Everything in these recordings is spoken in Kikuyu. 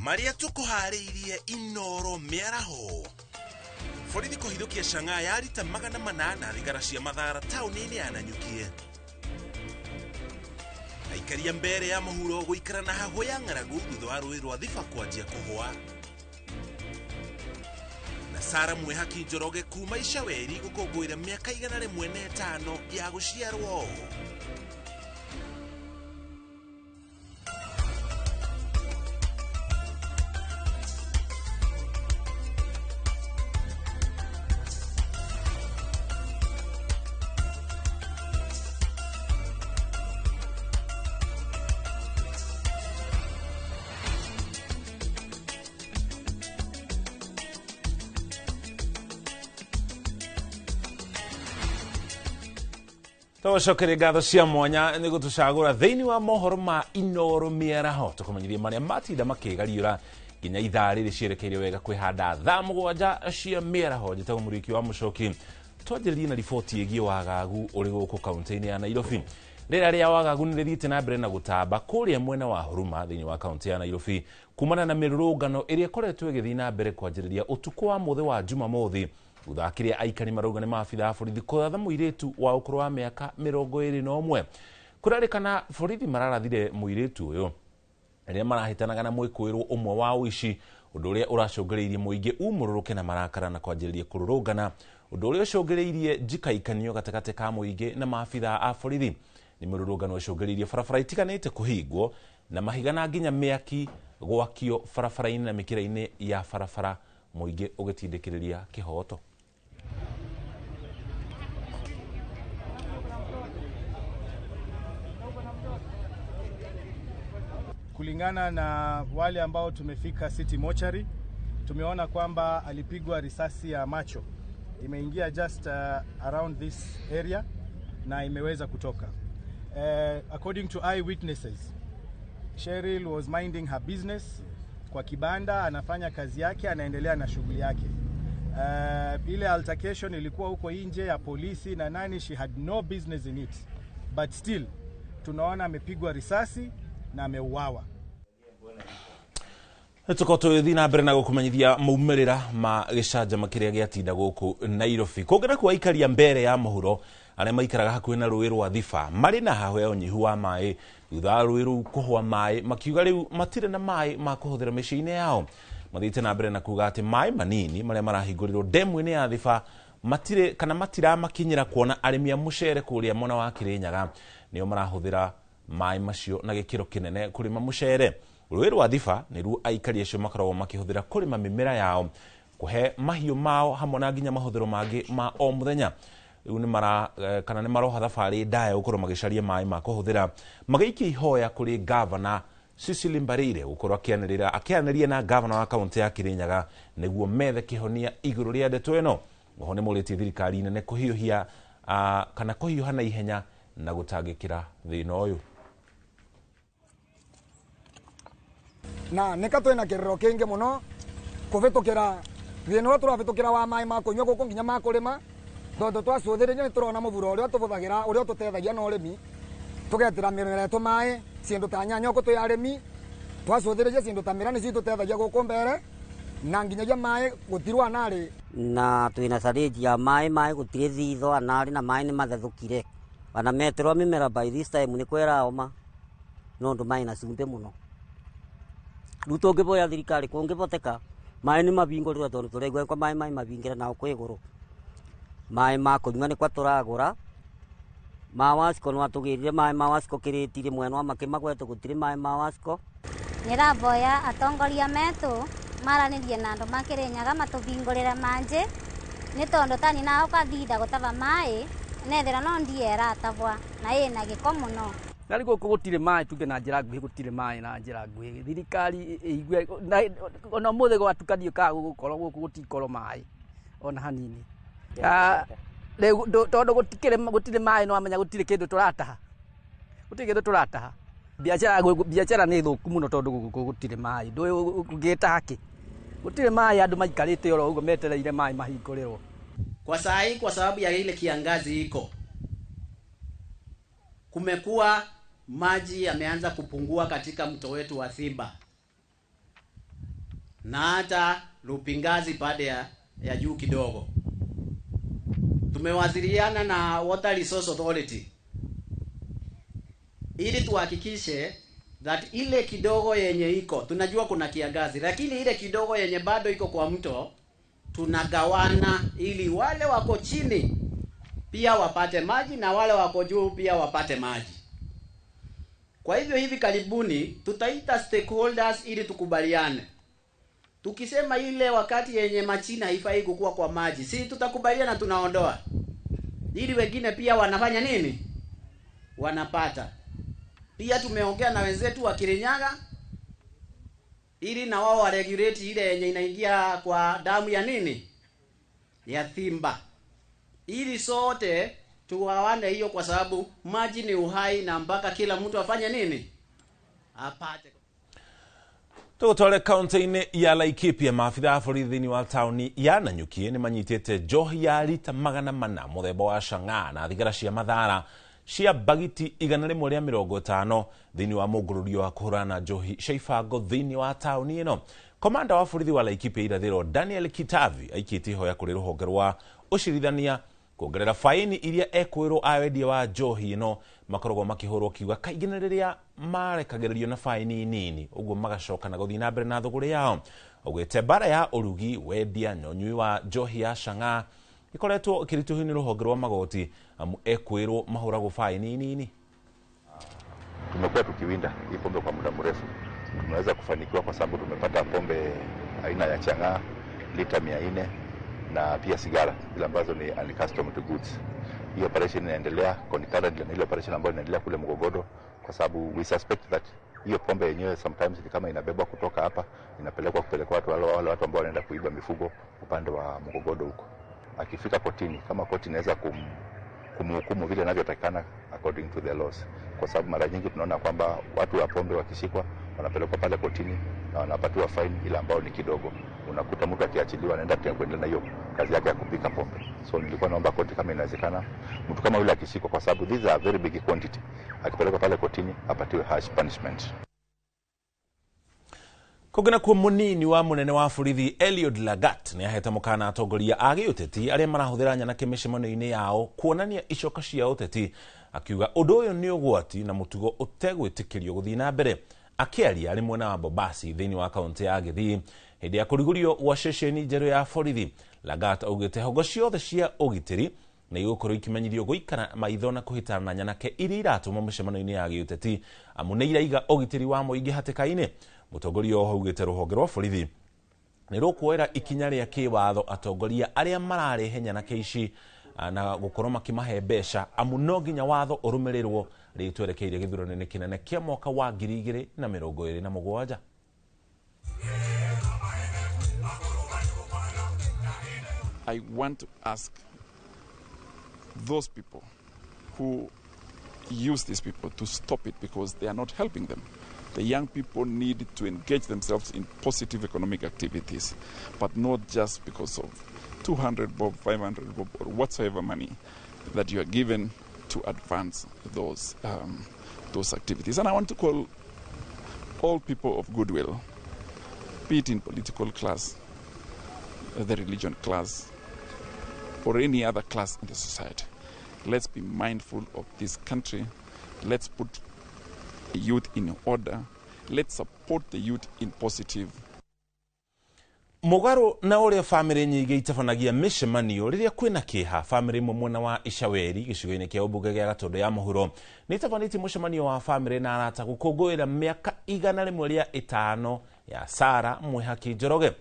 Maria tũkũharĩirie Inoro mĩaraho. Borithi kũhithũkia cang'aa ya rita 800 thigara cia Mathara taũni-inĩ ya Nanyuki. Aikaria mbere ya mũhuro gũikara na hahũ ya ng'aragu thutha wa rũĩ rwa Thiba kwanjia kũhũa. Na Sara Mwihaki Njoroge kuma Icaweri gũkũngũĩra mĩaka 105 ya gũciarwo. Tũcokerie ngatho cia mwanya nĩ gũtũcagũra thĩinĩ wa mohoro ma Inoro mĩaraho tũkũmenyithie marĩa matinda makĩgariũra nginya ithaa rĩrĩ cierekeire wega kwĩhanda thaa 7 cia mĩaraho. Njĩtagwo Mũrĩki wa Mũcoki. Twanjĩrĩrie na riboti ĩgiĩ wagagu ũrĩ gũkũ kaunti-inĩ ya Nairobi. Rĩera rĩa wagagu nĩ rĩthiĩte na mbere na gũtamba kũrĩa mwena wa Huruma thĩinĩ wa kaunti ya Nairobi kumana na mĩrũrũngano ĩrĩa ĩkoretwo ĩgĩthiĩ na mbere kwanjĩrĩria ũtukũ wa mũthĩ wa Jumamothi thutha kĩrĩa aikari marauga nĩ maabitha a borithi kũratha mũirĩtu wa ũkũrũ wa mĩaka 21. Kũrerĩkana borithi mararathire mũirĩtu ũyũ rĩrĩa marahĩtanaga na mwĩkũĩrwo ũmwe wa ũici, ũndũ ũrĩa ũracũngĩrĩirie mũingĩ umũrũrũke na marakara na kwanjĩrĩria kũrũrũngana, ũndũ ũrĩa ũcũngĩrĩirie njikaikanio gatagatĩ ka mũingĩ na maabitha a borithi. Nĩ mĩrũrũngano ĩcũngĩrĩirie barabara itiganĩte kũhingwo na mahiga na nginya mĩaki gwakio barabara-inĩ na mĩkĩra-inĩ ya barabara, mũingĩ ũgĩtindĩkĩrĩria kĩhoto. Kulingana na wale ambao tumefika City Mortuary, tumeona kwamba alipigwa risasi ya macho. Imeingia just around this area na imeweza kutoka. According to eyewitnesses, Cheryl was minding her business kwa kibanda, anafanya kazi yake, anaendelea na shughuli yake. Ile altercation ilikuwa huko nje ya polisi na nani, she had no business in it. But still, tunaona amepigwa risasi na ameuawa. Tũkorwo na mbere na gũkũmenyithia maumĩrĩra ma gĩcanjama kĩrĩa gĩatinda gũkũ Nairobi. Kũngĩ nakuo aikaria mbere ya mũhuro arĩa maikaraga hakuhĩ na rũĩ rwa Thiba marĩ na hahũ ya ũnyihu wa maĩ thutha wa rũĩ rũu kũhũa maĩ, makiuga rĩu matirĩ na maĩ ma kũhũthĩra mĩciĩ-inĩ yao. Mathiĩte na mbere na kuga atĩ maĩ manini marĩa marahingũrĩrwo ndemu-inĩ ya Thiba matirĩ kana matiramakinyĩra kuona arĩmi a mũcere kũrĩa mwena wa Kĩrĩnyaga nĩo marahũthĩra maĩ macio na gĩkĩro kĩnene kũrĩma mũcere. Rũĩ rwa Thiba nĩruo aikari acio makoragwo makĩhũthĩra kũrĩma mĩmera yao, kũhe mahiũ mao hamwe na nginya mahũthĩro mangĩ ma o mũthenya. Rĩu kana nĩ maroha thabarĩ ndaya gũkorwo magĩcaria maĩ ma kũhũthĩra, magĩikia ihoya kũrĩ gavana Cecily Mbarire gũkorwo akĩaranĩria na gavana wa kaunti ya Kĩrĩnyaga nĩguo methe kĩhonia igũrũ rĩa ndeto ĩno. Oho nĩ morĩtie thirikari nene kũhiũhia kana kũhiũha na ihenya na gũtangĩkĩra thĩna ũyũ. Na nika twina kiriro kingi muno kuvitukira thina uria turavitukira wa mai ma kunyua guku nginya ma kurima, tondu twacuthiriria ni turona muvuro uria tuvuthagira uria ututethagia na urimi, tugetira mimera yetu mai cindu ta nyanya uku twi arimi, twacuthiriria cindu ta mira nicio itutethagia guku mbere na nginyagia mai gutirwa nari na twina sariji ya mai mai gutiri thitho anari na mai ni mathethukire ona meterwo mimera by this time ni kwera oma nondu mai na cumbi muno. Rĩu tũngĩboya thirikari kũngĩboteka maĩ nĩ mabingũrĩrwo tondũ tũraigua kwa maĩ maĩ mabingĩre nao kwĩ igũrũ. Maĩ ma kũnyua nĩ kwa tũragũra, ma Wasco nĩ watũgĩrire maĩ ma Wasco kĩrĩti rĩmwe no makĩmagwetwo gũtirĩ maĩ ma Wasco. Nĩraboya atongoria metũ maranĩrie na andũ ma Kĩrĩnyaga matũbingũrĩre manjĩ nĩ tondũ tani nao kathitha gũtaba maĩ nethera no ndiera atabwa na ĩna gĩko mũno. Na rĩu gũkũ gũtirĩ maĩ tuge na njĩra nguhĩ, gũtirĩ maĩ na njĩra nguhĩ. Thirikari ĩigue ona ũmũthĩ gwatukanio ka gũgũkorwo gũkũ gũtikorwo maĩ ona hanini. Rĩu tondũ gũtirĩ maĩ no amenya gũtirĩ kĩndũ tũrataha. Gũtirĩ kĩndũ tũrataha. Biacara nĩ thũku mũno tondũ gũkũ gũtirĩ maĩ. Ndũĩ ũngĩtaha kĩ? Gũtirĩ maĩ, andũ maikarĩte oro ũguo metereire maĩ mahingũrĩrwo. Kwa saa hii, kwa sababu ya ile kiangazi iko, kumekuwa maji yameanza kupungua katika mto wetu wa Thiba. na hata Lupingazi pande ya juu kidogo. Tumewasiliana na Water Resource Authority ili tuhakikishe that ile kidogo yenye iko, tunajua kuna kiangazi, lakini ile kidogo yenye bado iko kwa mto tunagawana ili wale wako chini pia wapate maji na wale wako juu pia wapate maji. Kwa hivyo hivi karibuni tutaita stakeholders ili tukubaliane. Tukisema ile wakati yenye machina haifai kukua kwa maji, si tutakubaliana, tunaondoa ili wengine pia wanafanya nini? Wanapata. Pia tumeongea na wenzetu wa Kirinyaga ili na wao wa regulate ile yenye inaingia kwa damu ya nini? Ya Thimba. Ili sote tugawane hiyo, kwa sababu maji ni uhai na mpaka kila mtu afanye nini? Apate. Tũgũtware kaunti-inĩ ya Laikipia, maabitha a borithi thĩinĩ wa taũni ya Nanyuki nĩ manyitĩte njohi ya rita 400 mũthemba wa chang'aa na thigara cia mathara cia bagiti 150 thĩinĩ wa mũngũrũrio wa kũhũrana na njohi cia ibango thĩinĩ wa taũni ĩno. Komanda wa borithi wa Laikipia irathĩro Daniel Kitavi aikĩtie ihoya kũrĩ rũhonge rwa ũcirithania kuongerera faini iria ekwĩrwo a wendia wa njohi ĩno makoragwo makĩhũrwo, kiuga kaingĩ nĩ rĩrĩa marekagĩrĩrio na faini nini ũguo magacoka na gũthiĩ na mbere na thũgũrĩ yao. Augĩte mbara ya ũrugi, wendia na ũnyui wa njohi ya chang'aa ĩkoretwo ĩkĩritũhio nĩ rũhonge rwa magoti amu ekwĩrwo mahũragwo faini nini. Tumekuwa tukiwinda hii pombe kwa muda mrefu. Tumeweza kufanikiwa kwa sababu tumepata pombe aina ya chang'aa lita 400 na pia sigara zile ambazo ni uncustomed goods. Hii operation inaendelea concurrently na ile operation ambayo inaendelea kule Mgogodo, kwa sababu we suspect that hiyo pombe yenyewe sometimes ni kama inabebwa kutoka hapa inapelekwa kupelekwa watu wale watu ambao wanaenda kuiba mifugo upande wa Mgogodo huko. Akifika kotini, kama koti inaweza kumhukumu vile inavyotakikana according to the laws, kwa sababu mara nyingi tunaona kwamba watu wa pombe wakishikwa wanapelekwa pale kotini na wanapatiwa fine ile ambayo ni kidogo. Unakuta mtu akiachiliwa anaenda pia kuendelea na hiyo kazi yake ya kupika pombe. So nilikuwa naomba koti, kama inawezekana, mtu kama yule akishikwa, kwa sababu these are very big quantity, akipelekwa pale kotini apatiwe harsh punishment. Kũngĩ nakuo, mũnini wa mũnene wa borithi Eliud Lagat nĩ ahete mũkana atongoria a gĩũteti arĩa marahũthĩra nyanake mĩcemanio-inĩ yao kuonania icoka cia ũteti, akiuga ũndũ ũyũ nĩ ũgwati na mũtugo ũtegwĩtĩkĩrio gũthiĩ na mbere. Akĩaria arĩ mwena wa Bombasi thĩinĩ wa kaũntĩ ya Gĩthii hĩndĩ ya kũrugũrio gwa ceceni njerũ ya borithi, Lagat augĩte hongo ciothe cia ũgitĩri nĩ igũkorwo ikimenyithio gũikara maitho na kũhĩtana na nyanake iria iratũmwo mĩcemanio-inĩ ya gĩũteti amu nĩ iraiga ũgitĩri wa mũingĩ hatĩka-inĩ. Mũtongoria oho augĩte rũhonge rwa borithi nĩ rũkuoera ikinya rĩa kĩwatho atongoria arĩa mararehe nyanake ici na gũkorwo makĩmahe mbeca, amu no nginya watho ũrũmĩrĩrwo rĩu twerekeire gĩthurano-inĩ kĩnene kĩa mwaka wa 2027. I want to ask those people who use these people to stop it, because they are not helping them. The young people need to engage themselves in positive economic activities, but not just because of 200 bob, 500 bob, or whatsoever money that you are given to advance those activities. And I want to call all people of goodwill, be it in political class, the religion class, or any other class in the society. Let's be mindful of this country. Let's put the youth in order. Let's support the youth in positive. Mũgarũ na ũrĩa bamĩrĩ nyingĩ itabanagia mĩcemanio rĩrĩa kwĩna kĩeha, bamĩrĩ ĩmwe mwena wa Icaweri gĩcigo-inĩ kĩa ũmbunge gĩa Gatũndũ ya Mũhuro nĩ itabanĩtie mũcemanio wa bamĩrĩ na arata gũkũngũĩra mĩaka 105 ya Sara Mwihaki Njoroge.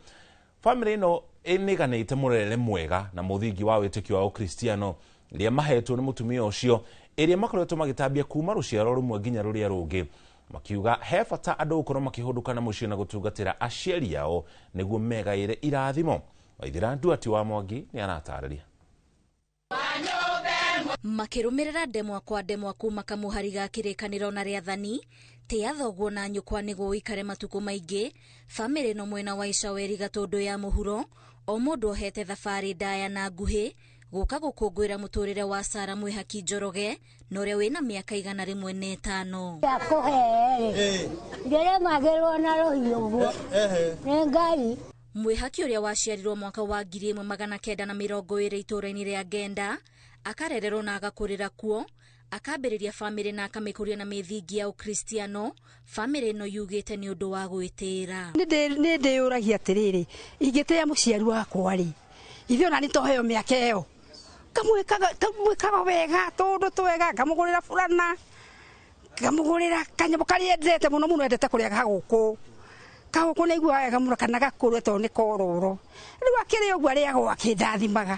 Bamĩrĩ ĩno ĩnĩganĩte mũrerere mwega na mũthingi wa wĩtĩkio wa Ũkristiano ĩrĩa mahetwo nĩ mũtumia ũcio, ĩrĩa makoretwo magĩtambia kuma rũciaro rũmwe nginya rũrĩa rũngĩ, makiuga he bata andũ gũkorwo makĩhũndũka na mũciĩ na gũtungatĩra aciari ao nĩguo megaĩre irathimo. Waithĩra Nduati wa Mwangi nĩ aratarĩria. Makĩrũmĩrĩra ndemwa kwa ndemwa kuma kamũhari ga kĩrĩkanĩro na rĩathani, tĩa thoguo na nyũkwa nĩguo ũikare matukũ maingĩ, bamĩrĩ no mwena wa Icaweri Gatũndũ ya Mũhuro, o mũndũ ohete thabarĩ ndaya na nguhĩ Gũka gũkũngũĩra mũtũrĩre wa Sara Mwĩhaki Njoroge na ũrĩa wĩna mĩaka 105. Akũhe-rĩ ndĩremagĩrwo na rũhiũ ũguo nĩ Ngai. Mwĩhaki ũrĩa waciarirwo mwaka wa 1920 itũũra-inĩ rĩa Ngenda, akarererwo na agakũrĩra kuo, akambĩrĩria bamĩrĩ na akamĩkũria na mĩthingi ya Ũkristiano. Bamĩrĩ ĩno yugĩte nĩ ũndũ wa gwĩtĩĩra. Nĩ ndĩyũragia atĩrĩrĩ, ingĩtĩĩa mũciari wakwa rĩ, ithuĩ ona nĩ toheo mĩaka ĩyo, ngamwĩkaga wega tũndũ twega, ngamũgũrĩra burana, ngamũgũrĩra kanyamũ karĩa endete mũno mũno, endete kũrĩa gagũkũ. Kagũkũ nĩ aiguaga wega mũno, kana gakũrwe tondũ nĩ kororo. Rĩu akĩrĩ ũguo arĩagwo akĩndathimaga.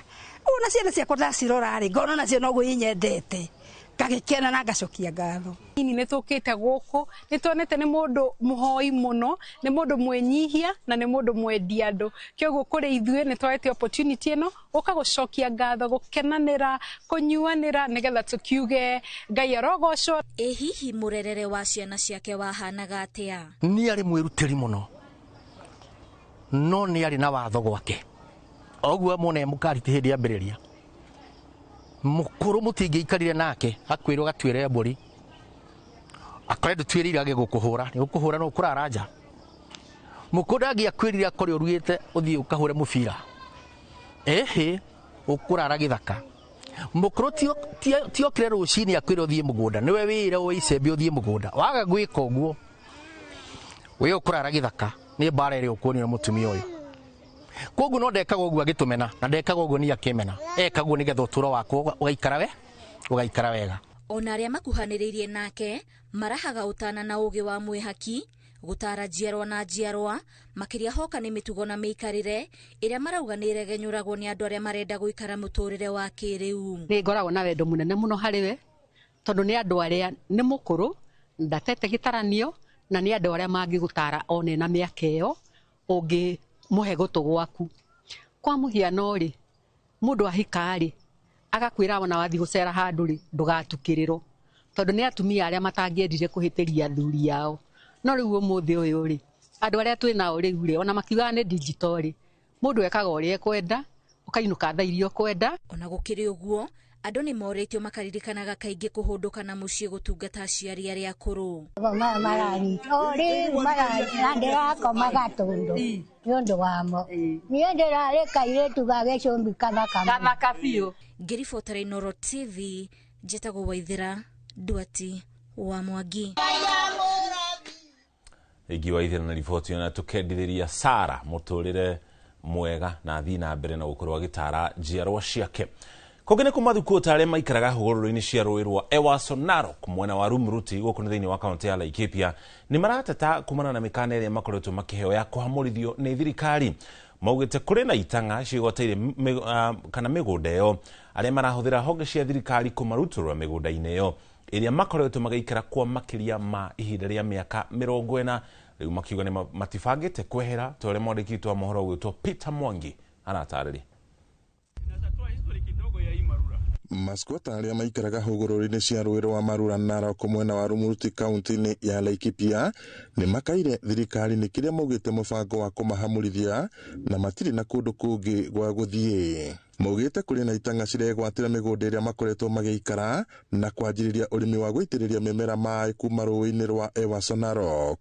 Ona ciana ciakwa ndacirora rĩ, ngona nacio noguo inyendete, ngagĩkena na ngacokia ngatho. Nĩ tũkĩte gũkũ nĩ tuonete nĩ mũndũ mũhoi mũno, nĩ mũndũ mwĩnyihia na nĩ mũndũ mwendi andũ. Kĩoguo kũrĩ ithuĩ nĩ twaete opportunity ĩno gũka gũcokia ngatho, gũkenanĩra, kũnyuanĩra nĩgetha tũkiuge Ngai arogocwo. Ĩ hihi mũrerere wa ciana ciake wahanaga atĩa? Nĩ arĩ mwĩrutĩri mũno, no nĩ arĩ na watho gwake. Oguo muone mũkariti hĩndĩ yambĩrĩria mũkũrũ mũtingĩikarire nake akwĩrwo gatuĩre mbũri, akore ndũtuĩrĩire age gũkũhũra, nĩ gũkũhũra no ũkũrara nja. Mũkũrũ ndangĩakwĩrire akore ũrugĩte ũthiĩ ũkahũre mũbira, ĩhĩ ũkũrara gĩthaka. Mũkũrũ tiokire rũcinĩ akwĩre ũthiĩ mũgũnda, nĩwe wĩre woe icembe ũthiĩ mũgũnda. Waga gwĩka ũguo wĩ ũkũrara gĩthaka, nĩ mbara ĩrĩa ũkuonio nĩ mũtumia ũyũ. Koguo no ndekaga ũguo agĩtũmena, na ndekaga ũguo nĩ akĩmena, ekaga ũguo nĩgetha ũtũũro wakwa ũgaikara wega. Ona arĩa makuhanĩrĩirie nake marahaga ũtana na ũgĩ wa Mwĩhaki gũtara njiarwa na njiarwa, makĩria hoka nĩ mĩtugo na mĩikarĩre ĩrĩa marauga nĩ ĩregenyũragwo nĩ andũ arĩa marenda gũikara mũtũrĩre wa kĩrĩu. Nĩ ngoragwo na wendo mũnene mũno harĩ we, tondũ nĩ andũ arĩa nĩ mũkũrũ, ndatete gĩtaranio, na nĩ andũ arĩa mangĩgũtara one na mĩaka ĩyo ũngĩmũhe gũtũ gwaku. Kwa mũhiano rĩ, mũndũ ahika rĩ, agakwĩra ona wathiĩ gũcera handũ rĩ, ndũgatukĩrĩrwo, tondũ nĩ atumia arĩa matangĩendire kũhĩtĩria athuri ao. No rĩu ũmũthĩ ũyũ rĩ, andũ arĩa twĩ nao rĩu rĩ, ona makiugaga nĩ digital rĩ, mũndũ ekaga ũrĩa ekwenda, ũkainũka thaa iria ũkwenda. Ona gũkĩrĩ ũguo, andũ nĩ morĩtio makaririkanaga kaingĩ kũhũndũka na mũciĩ gũtungata aciari arĩa akũrũ. O rĩu na ndĩrakoma gatũndũ nĩ ũndũ wamo. Niĩ ndĩrarĩ kairĩtu ga gĩcũmbi kathaka mũno. Kathaka biũ. Ngĩribotera Inooro TV, njĩtagwo Waithĩra Nduati wa Mwangi. Ingi Waithĩra na riboti na tũkendithĩria Sara mũtũrĩre mwega na athiĩ na mbere na gũkorwo agĩtara njiarwa ciake. Kũngĩ nĩ kũmathuku ta arĩa maikaraga hũgũrũrũ-inĩ cia rũĩ rwa Ewaso Narok mwena wa Rumuruti gũkũ nĩ thĩinĩ wa kaũntĩ ya Laikipia nĩ marateta kumana na mĩkana ĩrĩa makoretwo makĩheo ya kũhamũrithio nĩ thirikari. Maugĩte kũrĩ na itang'a cigwateire kana mĩgũnda ĩyo arĩa marahũthĩra honge cia thirikari kũmarutũrũra mĩgũnda-inĩ ĩyo ĩrĩa makoretwo magĩikara kwa makĩria ma ihinda rĩa mĩaka 40. Rĩu makiuga nĩ matibangĩte kwehera ta ũrĩa mwandĩki witũ wa mohoro ũgwĩtwo Peter Mwangi aratarĩria. Maskwata arĩa maikaraga hũgũrũrũ-inĩ cia rũĩ rwa Marura Narok mwena wa Rumuruti kaunti-inĩ ya Laikipia nĩ makaire thirikari nĩ kĩrĩa maugĩte mũbango wa kũmahamũrithia na matirĩ na kũndũ kũngĩ gwa gũthiĩ. Maugĩte kũrĩ na itang'a ciregwatĩra mĩgũnda ĩrĩa makoretwo magĩikara na kwanjĩrĩria ũrĩmi wa gũitĩrĩria mĩmera maĩ kuma rũĩ-inĩ rwa Ewaso Narok.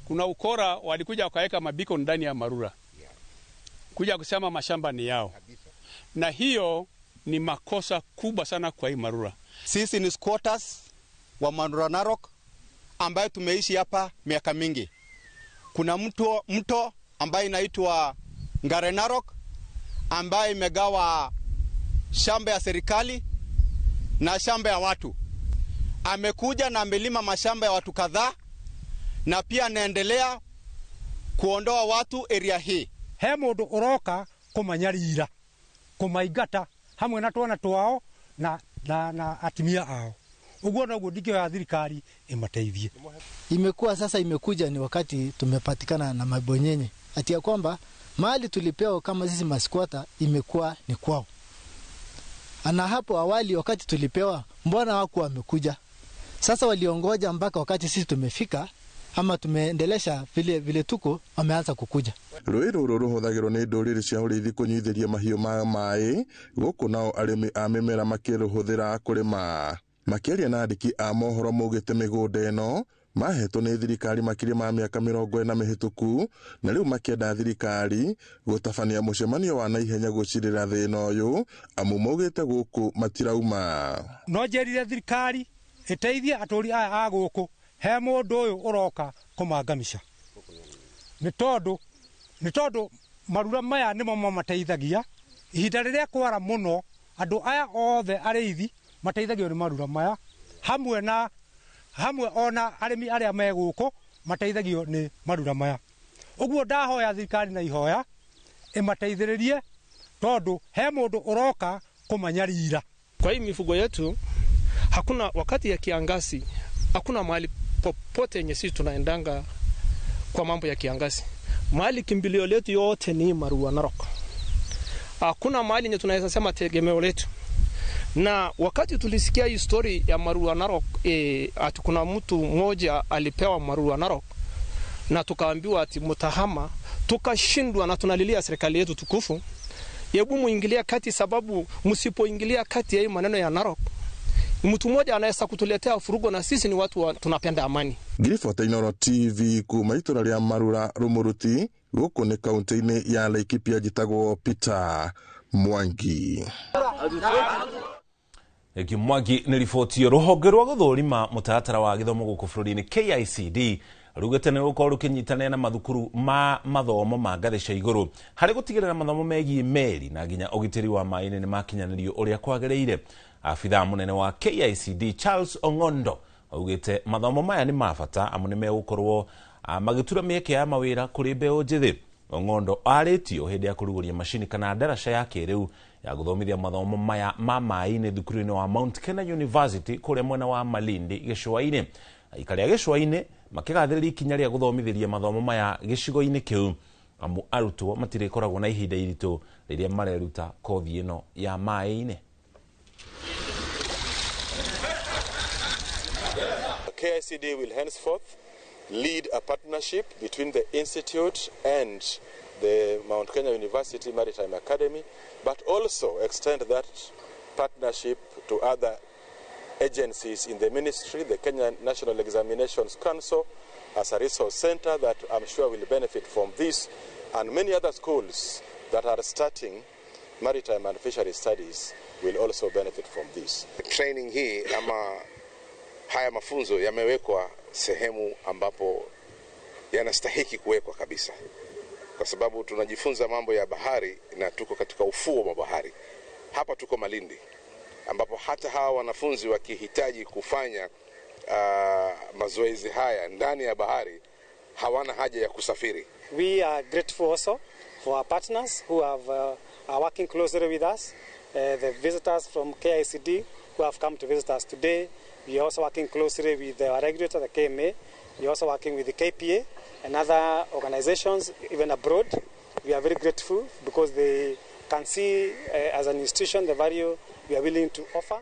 Kuna ukora walikuja wakaweka mabiko ndani ya Marura kuja kusema mashamba ni yao, na hiyo ni makosa kubwa sana kwa hii Marura. Sisi ni squatters wa Marura Narok ambaye tumeishi hapa miaka mingi. Kuna mto ambaye inaitwa Ngare Narok ambaye imegawa shamba ya serikali na shamba ya watu. Amekuja na amelima mashamba ya watu kadhaa na pia anaendelea kuondoa watu area hii. He mundu uroka kumanyarira kumaingata hamwe na twana twao na atimia ao. Uguo noguo ndingĩoya thirikari imateithie. Imekuwa sasa imekuja ni wakati tumepatikana na mabonyenye ati ya kwamba mali tulipewa kama sisi maskwata imekuwa ni kwao. Na hapo awali wakati tulipewa mbona hawakuwa wamekuja? Sasa waliongoja mpaka wakati sisi tumefika ama tumeendelesha vile vile tuko, wameanza kukuja. Rũĩ rũrũ rũhũthagĩrwo nĩ ndũrĩrĩ cia ũrĩithi kũnyuithĩria mahiũ ma maĩ gũkũ nao arĩmi a mĩmera makĩrũhũthĩra kũrĩma. Makĩaria na andĩki a mohoro maugĩte mĩgũnda ĩno mahetwo nĩ thirikari makĩria ma mĩaka 40 mĩhĩtũku na rĩu makĩenda thirikari gũtabania mũcemanio wa naihenya gũcirĩra thĩna ũyũ amu maugĩte gũkũ matirauma. No njĩrire thirikari ĩteithie atũri aya a gũkũ he mũndũ ũyũ ũroka kũmangamica nĩ tondũ marura maya nĩmo mamateithagia ihinda rĩrĩa kwara mũno andũ aya othe arĩithi mateithagio nĩ marura maya hamwe ona arĩmi arĩa me gũkũ mateithagio nĩ marura maya. Ũguo ndahoya thirikari na ihoya ĩmateithĩrĩrie tondũ he mũndũ ũroka kũmanyarira. Kwa hii mifugo yetu hakuna wakati ya kiangazi, hakuna mahali popote yenye sisi tunaendanga kwa mambo ya kiangazi. Mahali kimbilio letu yote ni Marua Narok. Hakuna mahali yenye tunaweza sema tegemeo letu. Na wakati tulisikia hii story ya Marua Narok, ati kuna mtu mmoja alipewa Marua Narok na tukaambiwa ati mutahama, tukashindwa na tunalilia serikali yetu tukufu, hebu muingilia kati, sababu msipoingilia kati ya hii maneno ya Narok, mtu mmoja anaweza kutuletea furugo na sisi ni watu tunapenda amani. Ngiribota Inooro TV kuma itũra rĩa Marura Rumuruti gũkũ nĩ kaunti-inĩ ya Laikipia, njĩtagwo Peter Mwangi. Eki Mwangi nĩ riboti rũhonge rwa gũthũrima mũtaratara wa gĩthomo gũkũ bũrũri-inĩ KICD rugĩte nĩ rũgũkorwo rũkĩnyitanĩra na mathukuru ma mathomo ma ngathĩ cia igũrũ harĩ gũtigĩrĩra mathomo megiĩ meri na nginya ũgitĩri wa maĩ-inĩ nĩ makinyanĩrio ũrĩa kwagĩrĩire. Abithaa mũnene wa KICD Charles Ong'ondo augĩte mathomo maya nĩ ma bata amu nĩ megũkorwo magĩtura mĩeke ya mawĩra kũrĩ mbeũ njĩthĩ. Ong'ondo arĩtio hĩndĩ ya kũrugũria macini kana ndaraca ya kĩrĩu ya gũthomithia mathomo maya ma maĩ-inĩ thukuru-inĩ wa Mount Kenya University kũrĩa mwena wa Malindi gĩcũa-inĩ. Aikari a gĩcũa-inĩ makĩgathĩrĩria ikinya rĩa gũthomithĩria mathomo maya gĩcigo-inĩ kĩu amu arutwo matirĩkoragwo na ihinda iritũ rĩrĩa mareruta kothi ĩno ya maĩ-inĩ. KICD will henceforth lead a partnership between the Institute and the Mount Kenya University Maritime Academy, but also extend that partnership to other agencies in the ministry, the Kenya National Examinations Council, as a resource center that I'm sure will benefit from this, and many other schools that are starting maritime and fishery studies will also benefit from this. Training hii ama haya mafunzo yamewekwa sehemu ambapo yanastahiki kuwekwa kabisa, kwa sababu tunajifunza mambo ya bahari na tuko katika ufuo wa bahari. Hapa tuko Malindi ambapo hata hawa wanafunzi wakihitaji kufanya mazoezi haya ndani ya bahari hawana haja ya kusafiri. We are grateful also for our partners who have are working closely with us, the visitors from KICD who have come to visit us today. We are also working closely with our regulator, the KMA. We are also working with the KPA and other organizations, even abroad. We are very grateful because they can see as an institution the value we are willing to offer.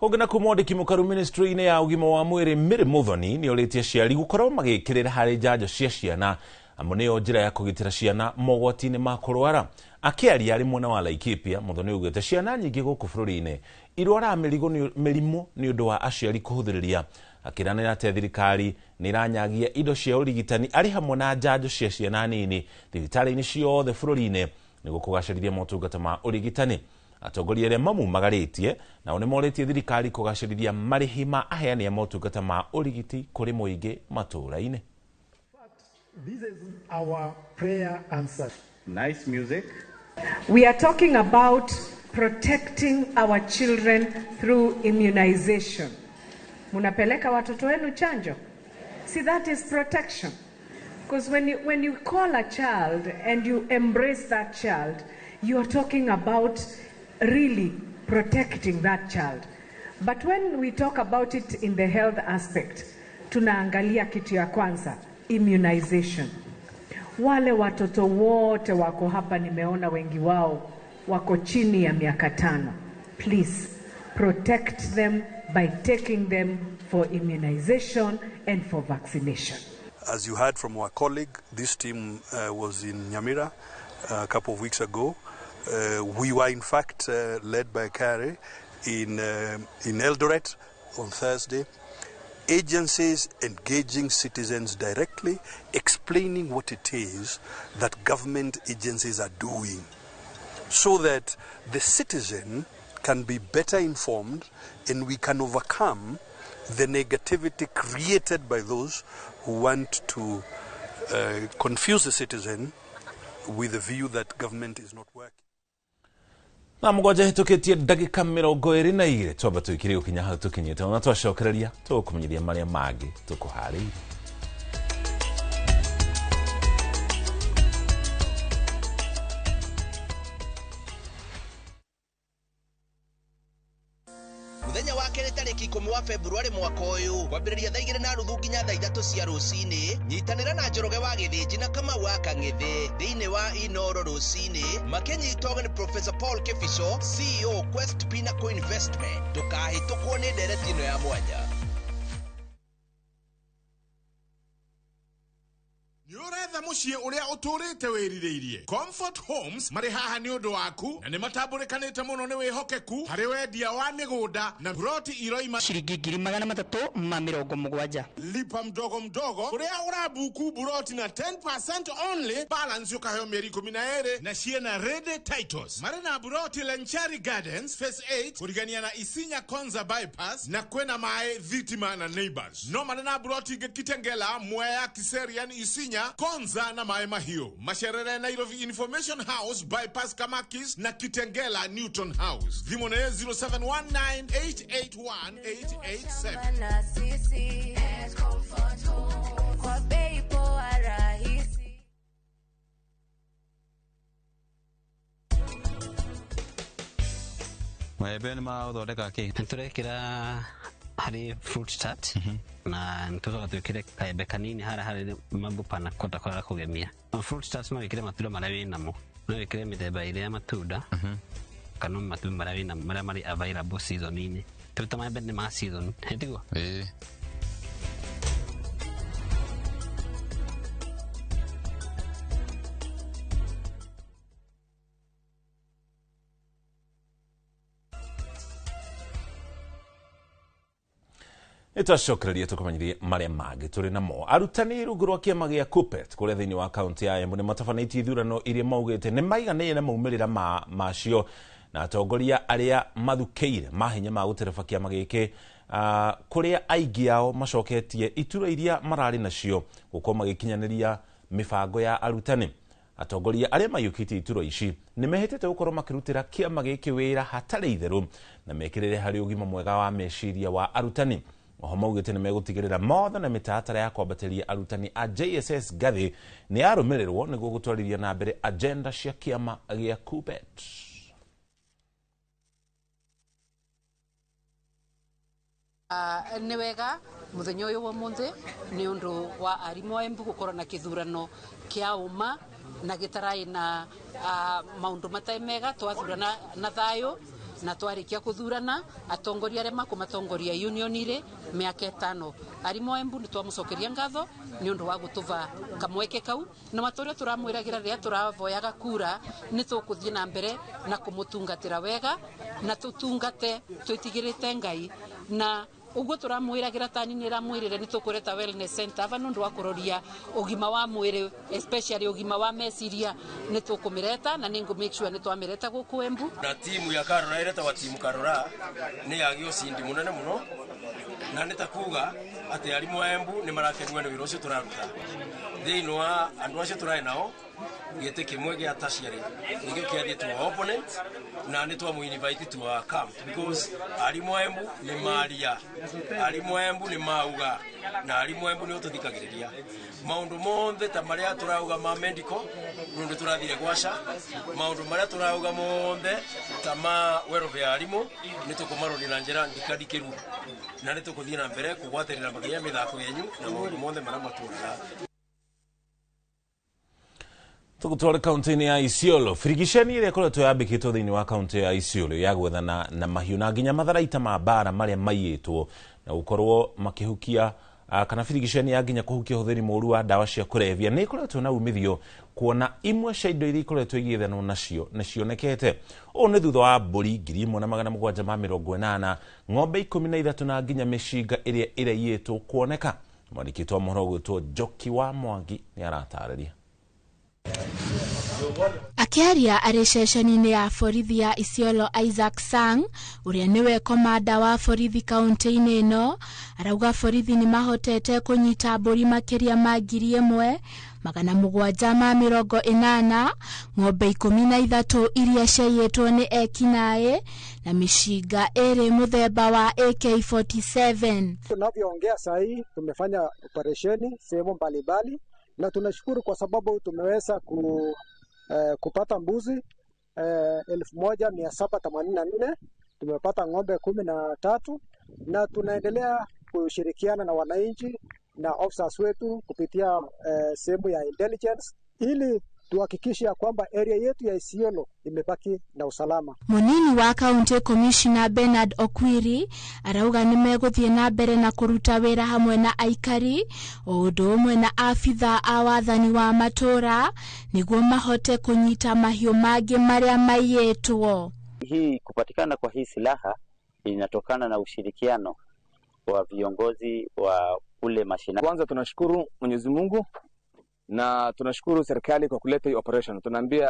Kũngĩ na mwandĩki mũkaru ministry-inĩ ya ũgima wa mwĩrĩ Mary Muthoni nĩ orĩtie aciari gũkorwo magĩkĩrĩra harĩ njanjo cia ciana amu nĩyo njĩra ya kũgitĩra ciana mogwati-inĩ ma kũrwara. Akĩaria arĩ mwena wa Laikipia, Muthoni augĩte ciana nyingĩ gũkũ bũrũri-inĩ irwaraga mĩrimũ nĩ ũndũ wa aciari kũhũthĩrĩria. Akĩranĩra atĩ thirikari nĩ ĩranyagia indo cia ũrigitani arĩ hamwe na njanjo cia ciana nini thibitarĩ-inĩ ciothe bũrũri-inĩ nĩguo kũgacĩrithia motungata ma ũrigitani. Atongoria arĩa mamumagarĩtie nao nĩ morĩtie thirikari kũgacĩrithia marĩhi ma aheani a motungata ma ũrigiti kũrĩ mũingĩ matũũra-inĩ. This is our prayer answered. Nice music. We are talking about protecting our children through immunization. Munapeleka watoto wenu chanjo? See, that is protection. Because when you call a child and you embrace that child, you are talking about really protecting that child. But when we talk about it in the health aspect, tunaangalia kitu ya kwanza, immunization. Wale watoto wote wako hapa, nimeona wengi wao wako chini ya miaka 5. Please protect them by taking them for immunization and for vaccination. As you heard from our colleague, this team was in Nyamira a couple of weeks ago. We were in fact led by Kare in Eldoret on Thursday. Agencies engaging citizens directly, explaining what it is that government agencies are doing so that the citizen can be better informed and we can overcome the negativity created by those who want to confuse the citizen with the view that government is not working. Na mũgwanja hĩtũkĩtie ndagĩka 22 twamba tũikire gũkinya hau tũkinyĩte ona twacokereria tũgũkũmenyithia marĩa mangĩ tũkũharĩirie. Muthenya wa kerĩ tarĩki 10 wa Februarĩ mwaka ũyũ kwambĩrĩria thaa 2:30 nginya thaa 3 cia rũcinĩ nyitanĩra na Njoroge wa Gĩthĩnji na Kamau wa Kang'ethe thĩinĩ wa Inoro rũcinĩ makĩnyitwo nĩ Professor Paul Kibicho, CEO Quest Pinnacle Investment. Ndũkahĩtũkwo nĩ ndereti ĩno ya mwanya. Nĩũretha mũciĩ ũrĩa ũtũrĩte wĩrirĩirie. Comfort Homes marĩ haha nĩ ũndũ waku na nĩ matambũrĩkanĩte mũno nĩ wĩhokeku harĩ wendia wa mĩgũnda na broti iroima ciringi 370. Lipa mdogo mdogo ũrĩa ũrabuku buroti na 10% only, balance ũkaheo mĩeri 12 na ciena ready titles. Marĩ na buroti Lenchari Gardens Phase 8 kũrigania na Isinya Konza Bypass na kwĩna maĩ thitima na neighbors. No marĩ na buroti ingĩ Kitengela, Mwea, Kiserian, Isinya, Konza na Maĩ Mahiũ. Macerere Nairobi Information House Bypass Kamakis na Kitengela Newton House. Thimũ nĩ 0719881887. Maembe nĩ magũthondeka kĩ? Nĩtũrekĩra harĩ fruit tart na nĩtũcoka twĩkĩre kaembe kanini harĩa harĩ mambo panna cotta kwaga kũgemia. Fruit tart no wĩkĩre matunda marĩa wĩnamo, no wĩkĩre mĩthemba ĩrĩa ya matunda kana matunda marĩa wĩnamo marĩa marĩ available season-inĩ. Tũta maembe nĩ ma season, tiguo? Ĩĩ. Nĩtwacokereria tũkũmenyithie marĩa mangĩ tũrĩ namo. Arutani rungu rwa kĩama gĩa KUPPET kũrĩa thĩinĩ wa kaunti ya Embu nĩmatabanĩtie ithurano iria maugĩte nĩ maiganĩire na maumĩrĩra macio na atongoria arĩa mathukĩire mahinya ma gũtereba kĩama gĩkĩ kũrĩa aingĩ ao macoketie iturwa iria mararĩ nacio gũkorwo magĩkinyanĩria mĩbango ya arutani. Atongoria arĩa maiyũkĩtie iturwa ici nĩ mehĩtĩte gũkorwo makĩrutĩra kĩama gĩkĩ wĩra hatarĩ itherũ na mekĩrĩre harĩ ũgima mwega wa meciria wa arutani. Oho maugĩte nĩ megũtigĩrĩra mothe na mĩtaratara ya kwambatĩria arutani a JSS ngathĩ nĩ yarũmĩrĩrwo nĩguo gũtwarithia na mbere agenda cia kĩama gĩa KUPPET. Nĩ wega mũthenya ũyũ wa ũmũthĩ nĩ ũndũ wa arimũ a Embu gũkorwo na kĩthurano kĩa ũma na gĩtaraĩ na maũndũ matarĩ mega. Twathurana na thayũ na twarĩkia kũthurana atongoria arĩa makũmatongoria union rĩ mĩaka 5. Arimũ a Embu nĩ twamũcokeria ngatho nĩ ũndũ wa gũtũva kamweke kau na matũrĩa tũramwĩragĩra rĩrĩa tũravoyaga kura nĩ tũkũthiĩ na mbere na kũmũtungatĩra wega na tũtungate twĩtigĩrĩte Ngai na ũguo tũramwĩragĩra tani nĩ ĩramwĩrĩre nĩ tũkũreta wellness center ava nĩ ũndũ wa kũroria ũgima wa mwĩrĩ especially ũgima wa meciria nĩ tũkũmĩreta na nĩ ngũ make sure nĩ twamĩreta gũkũ Embu. Na timu ya Karura ĩretagwo timu Karura nĩ yagĩa ũcindi mũnene mũno na nĩ ta kuga atĩ arimũ a Embu nĩ marakenio nĩ wĩra ũcio tũraruta thĩinĩ wa andũ acio tũrarĩ nao gĩtĩ kĩmwe gĩa tertiary nĩkĩo kĩathiĩ to our opponent na nĩ twamũ invite to our camp because arimũ a Embu nĩ maria, arimũ a Embu nĩ mauga na arimũ a Embu nĩ ũtũthikagĩrĩria maũndũ mothe ta marĩa tũrauga ma medical nĩ ũndũ tũrathire gwaca maũndũ marĩa tũrauga mothe ta ma welfare ya arimũ nĩ tũkũmaroria na njĩra ndikandikĩru na nĩ tũkũthiĩ na mbere kũgwatĩrĩra makĩria mĩthako yenyu na maũndũ mothe marĩa matũraga. Tũgũtware kaunti-inĩ ya Isiolo. Birigiceni ĩrĩa ĩkoretwo yambĩkĩtwo thĩinĩ wa kaunti ya Isiolo ya gwethana na mahiũ na nginya matharaita ma mbara marĩa maiyĩtwo na gũkorwo makĩhukia kana birigiceni ya nginya kũhukia ũhũthĩri mũru wa ndawa cia kũrebia nĩ ĩkoretwo na umithio kuona imwe cia indo iria ikoretwo igĩethanwo nacio nĩ cionekete. Ũũ nĩ thutha wa mbũri 1780, ng'ombe 13 na nginya mĩcinga ĩrĩa ĩraiyĩtwo kuoneka. Mwandĩki wa mohoro ũgwĩtwo Njoki wa Mwangi nĩ aratarĩria. Akĩaria arĩ ceceni-inĩ ya borithi ya Isiolo, Isaac Sang ũrĩa nĩwe komanda wa borithi kaunti-inĩ ĩno arauga borithi nĩ mahotete kũnyita mbũri makĩria ma 1780, ng'ombe 13 iria ciaiyĩtwo nĩ ekinaĩ na mĩcinga ĩrĩ mũthemba wa AK47. Tunavyoongea saa hii tumefanya operesheni sehemu mbalimbali na tunashukuru kwa sababu tumeweza kupata mbuzi 1784, tumepata ng'ombe 13 na tunaendelea kushirikiana na wananchi na officers wetu kupitia sehemu ya intelligence ili tuhakikishe ya kwamba area yetu ya Isiolo imebaki na usalama. Munini wa County Commissioner Bernard Okwiri arauga nĩ megũthiĩ na mbere na kũruta wĩra hamwe na aikari o ũndũ ũmwe na abitha a wathani wa matũra nĩguo mahote kũnyita mahiũ mangĩ marĩa maiyĩtwo. Hii kupatikana kwa hii silaha inatokana na ushirikiano wa viongozi wa kule mashinani. Kwanza tunashukuru Mwenyezi Mungu na tunashukuru serikali kwa kuleta hii operation. Tunaambia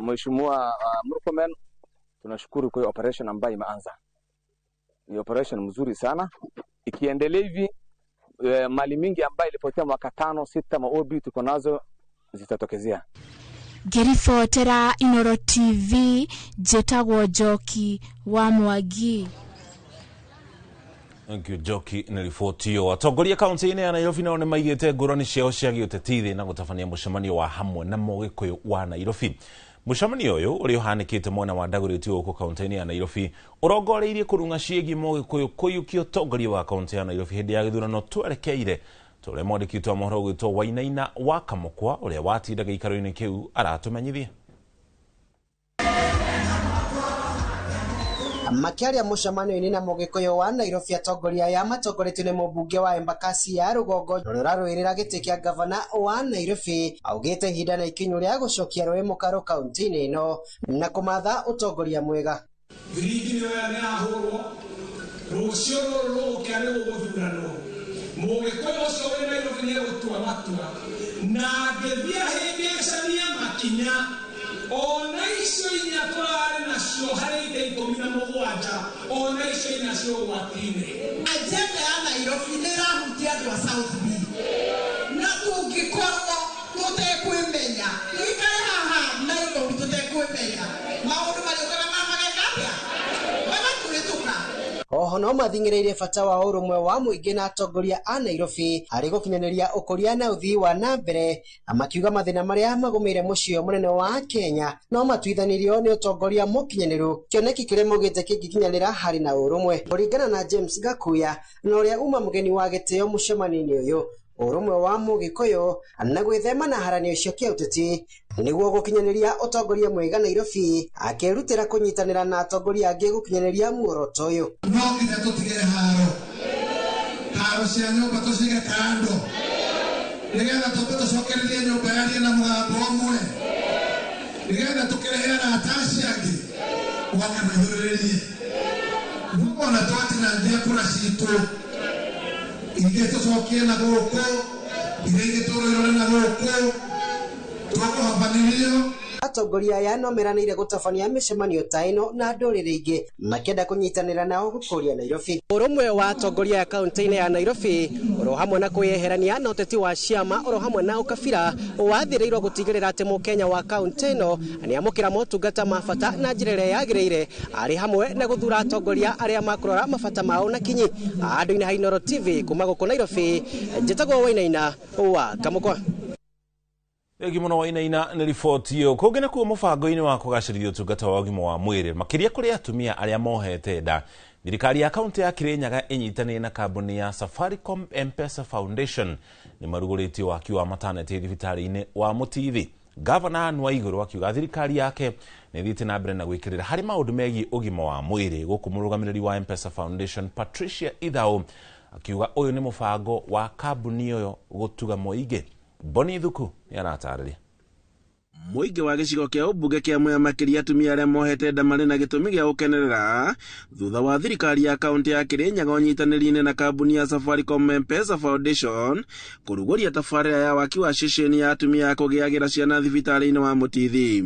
Mheshimiwa Murkomen tunashukuru kwa hii operation ambayo imeanza. Ni operation mzuri sana. Ikiendelea hivi mali mingi ambayo ilipotea mwaka 5 6 maobi tuko nazo zitatokezea. Ngĩribotera Inoro TV njĩtagwo Njoki wa Mwangi. Thank you Njoki nĩ riboti ĩyo. Atongoria kaunti-inĩ ya Nairobi nao nĩ maigĩte ngũrani ciao cia gĩũteti thĩ na gũtabania mũcemanio wa hamwe na Mũgĩkũyũ wa Nairobi. Mũcemanio ũyũ ũrĩa ũhanĩkĩte mwena wa Dagoretti gũkũ kaunti-inĩ ya Nairobi ũrongoreirie kũrung'a ciĩgiĩ Mũgĩkũyũ kũiyũkia ũtongoria wa kaunti ya Nairobi hĩndĩ ya gĩthurano twerekeire. Tũrĩa mwandĩki witũ wa mohoro ũgwĩtwo Wainaina wa Kamũkwa ũrĩa watinda gĩikaro-inĩ kĩu aratũmenyithia. Makiaria mũcemanio-inĩ na Mũgĩkũyũ wa Nairobi atongoria aya matongoretio nĩ mũmbunge wa Embakasi ya rũgongo ũrĩa ũrarũĩrĩra gĩtĩ kĩa gavana wa Nairobi augĩte ihinda na ikinyu rĩa gũcokia rũĩ mũkaro kaunti-inĩ ĩno na kũmatha ũtongoria mwega. Biringi nĩyo nĩyahũrwo rũciũ rũrũ rũgũkĩa nĩ gũgũthuranwo Mũgĩkũyũ ũcio wĩ Nairobi nĩegũtua matua na angĩthiĩ ahĩngĩcanie makinya ona icio inya tũrarĩ nacio harĩ itĩ 17 ona icio inya cio ũgwati-inĩ. Agenda ya Nairobi nĩ ĩrahutia andũ a South B na tũngĩkorwo tũtekwĩmenya tũikare haha Nairobi tũtekwĩmenya maũndũ marĩũkaga mageka atĩa magatũhĩtũka. Oho no mathing'ĩrĩirie bata wa ũrũmwe wa mũingĩ na atongoria a Nairobi harĩ gũkinyanĩria ũkũria na ũthii wa na mbere na makiuga mathĩna marĩa magũmĩire mũciĩ ũyũ mũnene wa Kenya no matuithanirio nĩ ũtongoria mũkinyanĩru kĩoneki kĩrĩa maugĩte kĩngĩkinyanĩra harĩ na ũrũmwe. Kũringana na James Gakuya na ũrĩa uma mũgeni wa gĩtĩo mũcemanio-inĩ ũyũ, ũrũmwe wa Mũgĩkũyũ na gwĩthema na haranio cia kĩũteti nĩguo gũkinyanĩria ũtongoria mwega Nairobi akĩrutĩra kũnyitanĩra na atongoria angĩ gũkinyanĩria muoroto ũyũ. No nginya tũtige haro haro cia nyũmba tũcige kando nĩgetha tũmbe tũcokererie nyũmba yarie na mũgambo ũmwe nĩgetha tũkĩrehe arata acio angĩ gwake maihũrĩrĩrie ona twatinangia kura citũ ingĩ tũcokie na gũkũ iria ingĩ tũrũirore na gũkũ tũkũhambanĩrio. Atongoria aya no meranĩire gũtabania mĩcemanio ta ĩno na ndũrĩrĩ ingĩ makĩenda kũnyitanĩra nao gũkũria Nairobi. Ũrũmwe wa atongoria ya kaunti-inĩ ya Nairobi oro hamwe na kwĩyeherania na ũteti wa ciama oro hamwe na ũkabira wathĩrĩirwo gũtigĩrĩra atĩ mũkenya wa kaunti ĩno nĩamũkĩra motungata ma bata na njĩra ĩrĩa yagĩrĩire arĩ hamwe na gũthura atongoria arĩa makũrora mabata mao na kinyi. Andũ-inĩ ha Inooro TV kuma gũkũ Nairobi njĩtagwo Wainaina wa Kamũkwa. Thengi mũno Wainaina nĩ riboti ĩyo. Kũngĩ nakuo mũbango-inĩ wa kũgacĩrithia ũtungata wa ũgima wa mwĩrĩ makĩria kũrĩ atumia arĩa mohete nda, thirikari ya kaunti ya Kirinyaga ĩnyitanĩire na kambuni ya Safaricom M-Pesa Foundation nĩ marugũrĩtie waki wa mataneti thibitarĩ-inĩ wa Mũtithi. Gavana Anne Waiguru akiuga thirikari yake nĩ ĩthiĩte na mbere na gwĩkĩrĩra harĩ maũndũ megiĩ ũgima wa mwĩrĩ. Gũkũ mũrũgamĩrĩri wa M-Pesa Foundation Patricia Ithau akiuga ũyũ nĩ mũbango wa kambuni ĩyo gũtuga mũingĩ. Boni Thuku nĩ aratarĩria. Mũingĩ wa gĩcigo kĩa ũmbunge kĩa Mwea makĩria atumia arĩa mohete nda marĩ na gĩtũmi gĩa gũkenerera thutha wa thirikari ya kaunti ya Kirinyaga ũnyitanĩri-inĩ na kambuni ya Safaricom M-Pesa Foundation kũrugũria tabarĩra ya waki wa ceceni ya atumia a kũgĩagĩra ciana thibitarĩ-inĩ wa Mũtithi.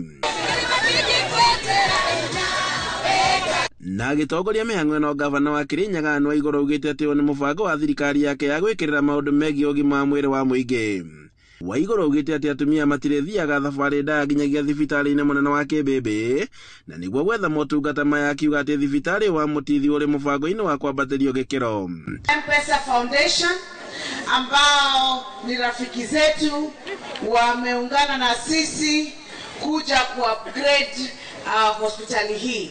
Na agĩtongoria mĩhang'o ĩno, gavana wa Kirinyaga Anne Waiguru augĩte atĩ ũyũ nĩ mũbango wa thirikari yake ya gwĩkĩrĩra maũndũ megiĩ ũgima wa mwĩrĩ wa mũingĩ. Waiguru augĩte atĩ atumia matirĩthiaga thabarĩ ndaya nginyagia thibitarĩ-inĩ mũnene wa Kĩmbĩmbĩ na nĩguo gwetha motungata maya, akiuga atĩ thibitarĩ wa Mũtithi ũrĩ mũbango-inĩ wa kwambatĩrio gĩkĩro. M-Pesa Foundation ambao ni rafiki zetu wameungana na sisi kuja ku-upgrade hospitali hii.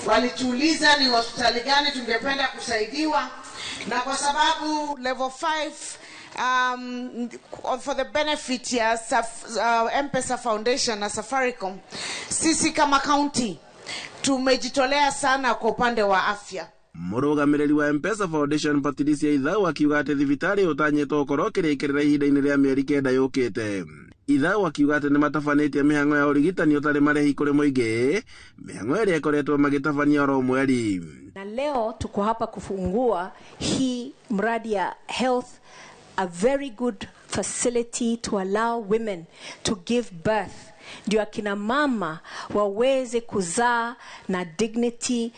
Walituuliza ni hospitali gani tungependa kusaidiwa, na kwa sababu level 5 for the benefit ya M-Pesa Foundation na Safaricom, sisi kama county tumejitolea sana kwa upande wa afya. Mũrũgamĩrĩri wa M-Pesa Foundation Patricia Ithau akiuga atĩ thibitarĩ ũtanyĩtwo gũkorwo ũkĩrĩkĩrĩra ihinda-inĩ rĩa mĩeri 9 yũkĩte. Ithau akiuga atĩ nĩmatabanĩtie mĩhang'o ya ũrigitani ũtarĩ marĩhi kũrĩ mũingĩ, mĩhang'o ĩrĩa ĩkoretwo magĩtabania oro mweri. Na leo tuko hapa kufungua hii mradi ya health, a very good facility to allow women to give birth, ndio akina mama waweze kuzaa na dignity.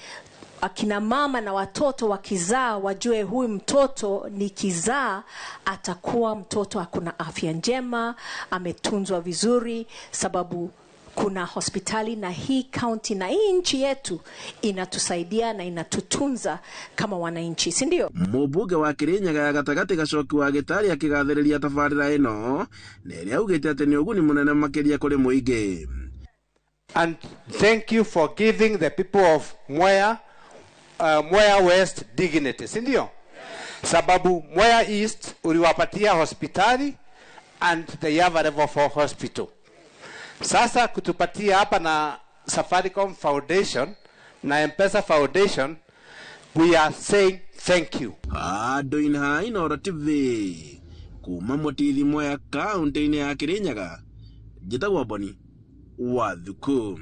Akina mama na watoto wakizaa wajue huyu mtoto nikizaa atakuwa mtoto akuna afya njema, ametunzwa vizuri, sababu kuna hospitali na hii county na hii nchi yetu inatusaidia na inatutunza kama wananchi, si ndio? Mũmbunge wa Kirinyaga ya gatagatĩ Gacoki wa Gĩtarĩ akĩgathĩrĩria tabarĩra ĩno na ĩrĩa augĩte atĩ nĩ ũguni mũnene makĩria kũrĩ mũingĩ. And thank you for giving the people of Mwea, Mwea West dignity, si ndio? Sababu Mwea East uliwapatia hospitali and they have a level 4 hospital. Sasa kutupatia hapa na Safaricom Foundation na M-Pesa Foundation, we are saying thank you. Andũ-inĩ ha Inooro TV kuma Mũtithi Mwea kaunti-inĩ ya Kirinyaga, njĩtagwo Boni wa Thuku.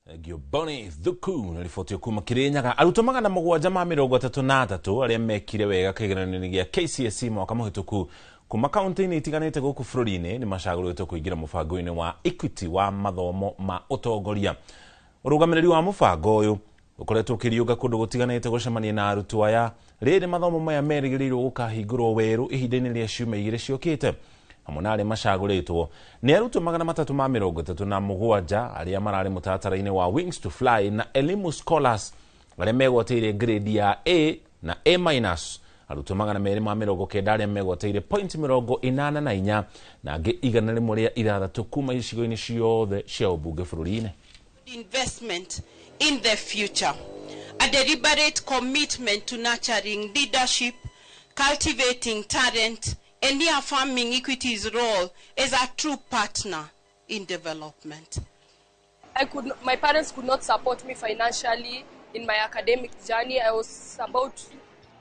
Thengio Boni Thuku na riboti kuma Kirinyaga. Arutwo 733 arĩa mekire wega kĩgeranio-inĩ gĩa KCSE mwaka mũhĩtũku kuma kaunti-inĩ itiganĩte gũkũ bũrũri-inĩ nĩ macagũrĩtwo kũingĩra mũbango-inĩ wa Equity wa mathomo ma ũtongoria. Ũrũgamĩrĩri wa mũbango ũyũ ũkoretwo ũkĩriũnga kũndũ gũtiganĩte gũcemania na arutwo aya rĩrĩ mathomo maya merĩgĩrĩirwo gũkahingũrwo werũ ihinda-inĩ rĩa ciumia 2 ciũkĩte. Hamwe na arĩa macagũrĩtwo nĩ arutwo 337 arĩa mararĩ mũtaratara-inĩ wa Wings to Fly na Elimu Scholars arĩa megwatĩire grade ya A na A-. Arutwo 290 arĩa megwatĩire point 84 na angĩ 106 kuma icigo-inĩ ciothe cia ũmbunge bũrũri-inĩ. Investment in the future, a deliberate commitment to nurturing leadership, cultivating talent, and reaffirming Equity's role as a true partner in development. My parents could not support me financially in my academic journey. I was about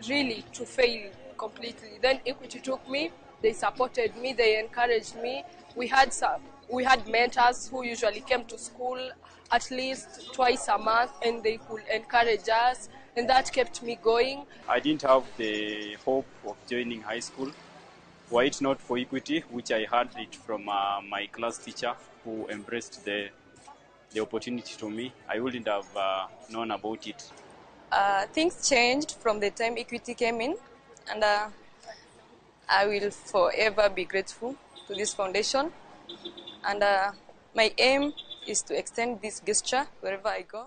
really to fail completely. Then Equity took me, they supported me, they encouraged me. We had mentors who usually came to school at least twice a month, and they could encourage us, and that kept me going. I didn't have the hope of joining high school. Were it not for Equity, which I had it from my class teacher who embraced the opportunity to me, I wouldn't have known about it. Things changed from the time Equity came in, and I will forever be grateful to this foundation. And my aim is to extend this gesture wherever I go.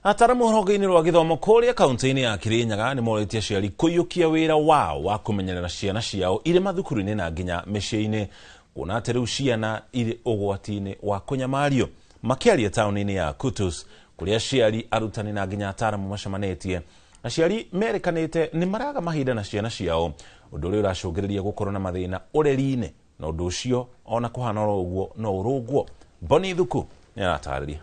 Ataramu rũhonge-inĩ rwa gĩthomo kũrĩa kaunti-inĩ ya Kirinyaga nĩ morĩtie aciari kũiyũkia wĩra wao wa kũmenyerera ciana ciao irĩ mathukuru-inĩ na nginya mĩciĩ-inĩ, kuona atĩ rĩu ciana irĩ ũgwati-inĩ wa kũnyamario. Makĩaria taũni-inĩ ya Kutus kũrĩa aciari, arutani na nginya ataramu macemanĩtie, aciari merekanĩte nĩ maraga mahinda na ciana ciao, ũndũ ũrĩa ũracũngĩrĩria gũkorwo na mathĩna ũreri-inĩ. Na ũndũ ũcio ona kũhana oro ũguo no ũrũngwo. Boni Thuku nĩaratarĩria.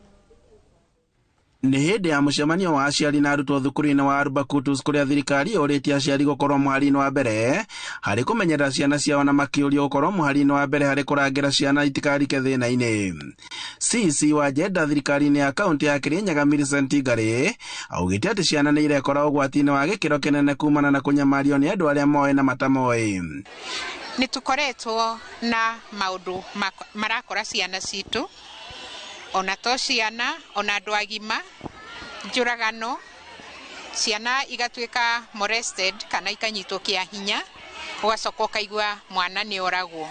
Nĩ hĩndĩ ya mũcemanio wa aciari na arutwo thukuru-inĩ wa Arba Kutus kũrĩa thirikari yũrĩtie aciari gũkorwo mũhari-inĩ wa mbere harĩ kũmenyerera ciana ciao na makĩũrio gũkorwo mũhari-inĩ wa mbere harĩ kũrangĩra ciana itikarike thĩna-inĩ. CC wa Jenda thirikari-inĩ ya kaunti ya Kirinyaga Millicent Ngari augĩte atĩ ciana nĩ irekora ũgwati-inĩ wa gĩkĩro kĩnene kumana na kũnyamario nĩ andũ arĩa moĩ na matamoĩ. Nĩ tũkoretwo na maũndũ marakora ciana citũ, ona to ciana, ona andũ agima, njũragano, ciana igatuĩka molested kana ikanyitwo kĩa hinya, ũgacoka ũkaigua mwana nĩ oragwo.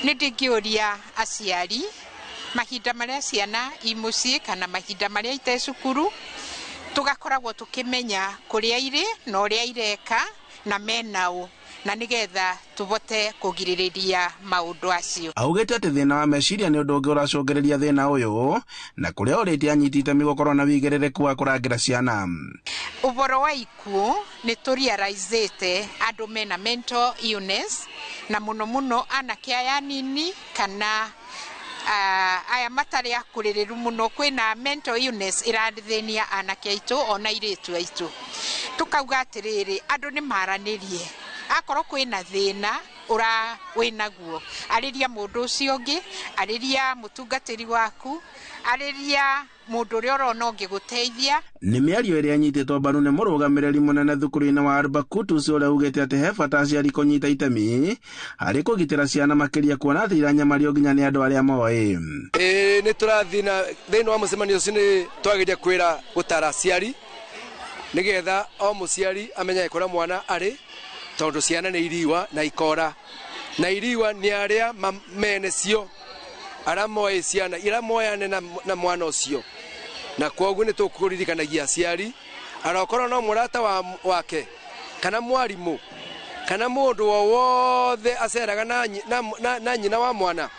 Nĩ ndingĩũria aciari mahinda marĩa ciana i mũciĩ kana mahinda marĩa ite cukuru, tũgakoragwo tũkĩmenya kũrĩa irĩ na ũrĩa ireka na menao, na nĩgetha tũbote kũgirĩrĩria maũndũ acio. Augĩte atĩ thĩna wa meciria nĩ ũndũ ũngĩ ũracũngĩrĩria thĩna ũyũ, na kũrĩa ũrĩtie anyiti itemi gũkorwo na wĩigĩrĩrĩku wa kũrangĩra ciana. Ũboro wa ikuũ nĩ tũrealizĩte andũ mena mental illness, na mũno mũno anake aya anini kana aya matarĩ akũrĩrĩru mũno, kwĩna mental illness ĩrathĩnia anake aitũ ona airĩtu aitũ. Tũkauga atĩrĩrĩ, andũ nĩ maranĩrie, akorwo kwĩna thĩna ũra wĩnaguo, arĩria mũndũ ũcio ũngĩ, arĩria mũtungatĩri waku, arĩria mũndũ ũrĩa ũrona ũngĩgũteithia. Nĩ mĩario ĩrĩa ĩnyitĩtwo mbaru nĩ mũrũgamĩrĩri mũnene thukuru-inĩ wa Arba Kutus ũrĩa ugĩte atĩ he bata aciari kũnyita itemi harĩ kũgitĩra ciana makĩria kuona atĩ iranyamario nginya nĩ andũ arĩa moĩ. Nĩ tũrathiĩ na thĩinĩ wa mũcemanio ũcio nĩ twageria kwĩra gũtara aciari nĩgetha o mũciari amenye kũrĩa mwana arĩ, tondũ ciana nĩ iriwa na ikora, na iriwa nĩ arĩa mene cio, arĩa moĩ ciana, ira moyane na mwana ũcio. Na kwoguo nĩ tũkũririkanagia aciari arokorwo no mũrata wake kana mwarimũ kana mũndũ o wothe aceraga na nyina wa mwana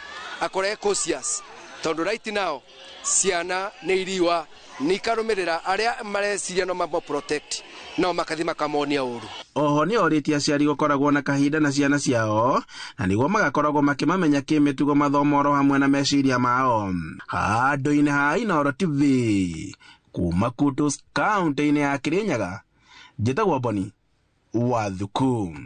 akore cautious, tondũ right now ciana nĩ iriwa nĩ ikarũmĩrĩra arĩa mareciria no mamo protect no makathi makamonia ũru. Oho nĩ orĩtie aciari gũkoragwo na kahinda na ciana ciao na nĩguo magakoragwo makĩmamenya kĩmĩtugo, mathomo oro hamwe na meciria mao. Handũ-inĩ ha Inooro TV kuma Kutus kaunti-inĩ ya Kirinyaga, njĩtagwo Boni wa Thuku.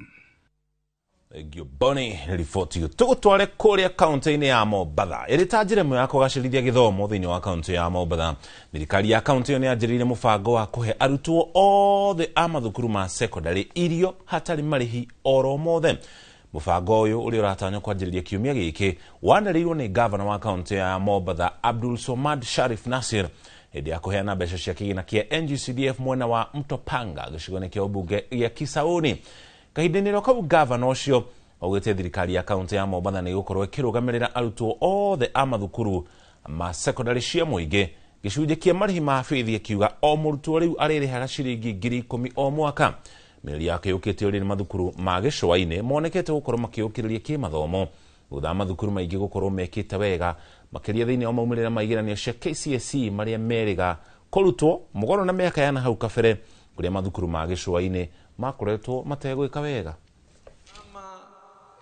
Thank Boni, riboti ĩyo tũgũtware kũrĩa kaunti-inĩ ya Mombatha. Ĩrĩ ta njĩra ĩmwe ya kũgacĩrithia gĩthomo thĩinĩ wa kaunti ya Mombatha, thirikari ya kaunti ĩyo nĩ yanjĩrĩirie mũbango wa kũhe arutwo othe a mathukuru ma secondary irio hatarĩ marĩhi oro mothe. Mũbango ũyũ ũrĩa ũratanywo kwanjĩrĩria kiumia gĩkĩ wanĩrĩirwo nĩ gavana wa kaunti ya Mombatha Abdul Somad Sharif Nasir hĩndĩ ya kũheana mbeca cia kĩgĩna kĩa NGCDF mwena wa Mtopanga gĩcigo-inĩ kĩa ũmbunge gĩa Kisauni. Kahinda-inĩ kau gavana ũcio augĩte thirikari ya kaunti ya Mombatha nĩ ĩgũkorwo ĩkĩrũgamĩrĩra arutwo othe a mathukuru ma secondary cia mũingĩ gĩcunjĩ kĩa marĩhi ma bithi, akiuga o mũrutwo rĩu arĩrĩhaga ciringi 10,000 o mwaka. Mĩario yake yũkĩte ũrĩ nĩ mathukuru ma gĩcũa-inĩ monekete gũkorwo makĩũkĩrĩria kĩmathomo thutha wa mathukuru maingĩ gũkorwo mekĩte wega makĩria thĩinĩ wa maumĩrĩra ma igeranio cia KCSE marĩa merĩga kũrutwo mũgoro na mĩaka ya nahau kabere kũrĩa mathukuru ma gĩcũa-inĩ makoretwo mategwĩka wega.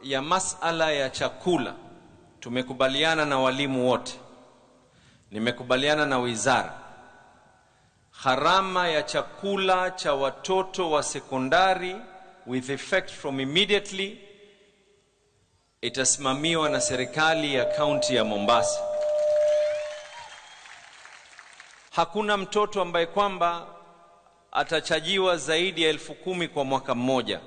Ya masala ya chakula tumekubaliana na walimu wote, nimekubaliana na wizara, gharama ya chakula cha watoto wa sekondari with effect from immediately itasimamiwa na serikali ya kaunti ya Mombasa. Hakuna mtoto ambaye kwamba atachajiwa zaidi ya 10,000 kwa mwaka mmoja.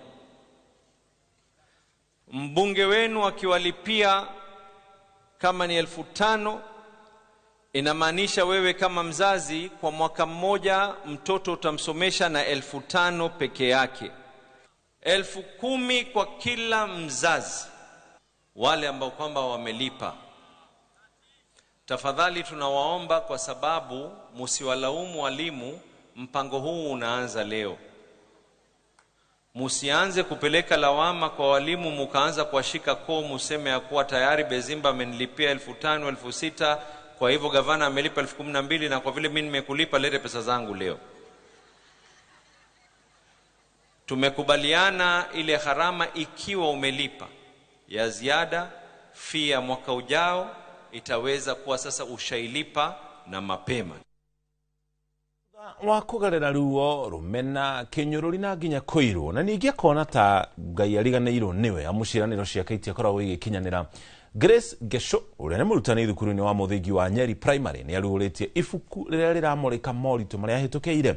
Mbunge wenu akiwalipia kama ni 5,000, inamaanisha wewe kama mzazi kwa mwaka mmoja mtoto utamsomesha na 5,000 peke yake. 10,000 kwa kila mzazi. Wale ambao kwamba wamelipa, tafadhali tunawaomba, kwa sababu msiwalaumu walimu, mpango huu unaanza leo. Musianze kupeleka lawama kwa walimu mukaanza kuwashika koo, museme ya kuwa tayari Bezimba amenilipia 5,000, 6,000, kwa hivyo gavana amelipa 12,000 na kwa vile mimi nimekulipa lete pesa zangu leo. Tumekubaliana ile gharama ikiwa umelipa ya ziada, fee ya mwaka ujao itaweza kuwa sasa ushailipa na mapema. Wa kũgerera ruo rũmena kĩnyũrũri na nginya kũirwo na ningĩ akona ta Ngai ariganĩirwo nĩwe amu ciĩranĩro ciake itiakoragwo igĩkinyanĩra. Grace Gesho ũrĩa nĩ mũrutani thukuru-inĩ wa mũthingi wa Nyeri Primary nĩ arugũrĩtie ibuku rĩrĩa rĩramũrĩka moritũ marĩa ahĩtũkĩire.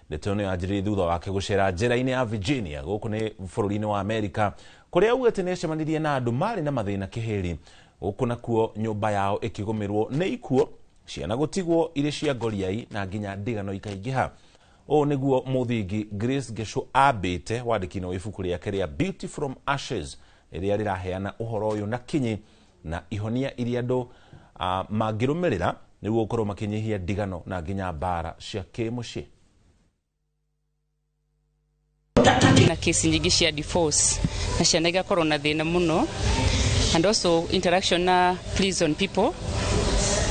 Ndeto ĩno yanjĩrĩirie thutha wake gũcera njera-inĩ ya Virginia gũkũ nĩ bũrũri-inĩ wa Amerika kũrĩa augĩte nĩ acemanirie na andũ marĩ na mathĩna kĩhĩri gũkũ nakuo nyũmba yao ĩkĩgũmĩrwo nĩ ikuũ, ciana gũtigwo irĩ cia ngoriai na nginya ndigano ikaingĩha. Ũũ nĩguo mũthingi Grace Gesho ambĩte wandĩki-inĩ wa ibuku rĩake rĩa Beauty from Ashes rĩrĩa rĩraheana ũhoro ũyũ na kinyi na ihonia iria andũ mangĩrũmĩrĩra nĩguo gũkorwo makĩnyihia ndigano na nginya mbara cia kĩmũciĩ. Na kesi nyingĩ cia divorce na ciana igakorwo na thĩna mũno, and also interaction na prison people.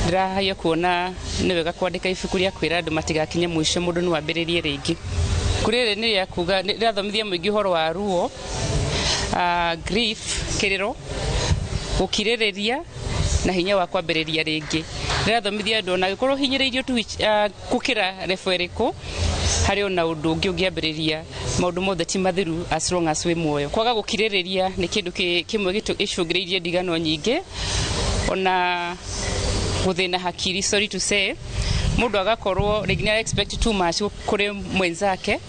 Ndĩrahaia kuona nĩ wega kwandĩka ibuku rĩa kwĩra andũ matigakinye mũico mũndũ no ambĩrĩrie rĩngĩ. Kũrĩ rĩrĩ nĩ rĩa kuga rĩrathomithia mũingĩ ũhoro wa ruo, grief, kĩrĩro, gũkirĩrĩria na hinya wa kwambĩrĩria rĩngĩ. Rĩrathomithia andũ ona angĩkorwo hinyĩrĩirio tu gũkĩra level ĩrĩkũ, harĩ ona ũndũ ũngĩ ũngĩambĩrĩria, maũndũ mothe ti mathiru as long as wĩ muoyo. Kwaga gũkirĩrĩria nĩ kĩndũ kĩmwe gĩcũngĩrĩirie ndigano nyingĩ, ona gũthĩna hakiri, sorry to say, mũndũ agakorwo rĩngĩ nĩ expect too much kũrĩ mwenzake,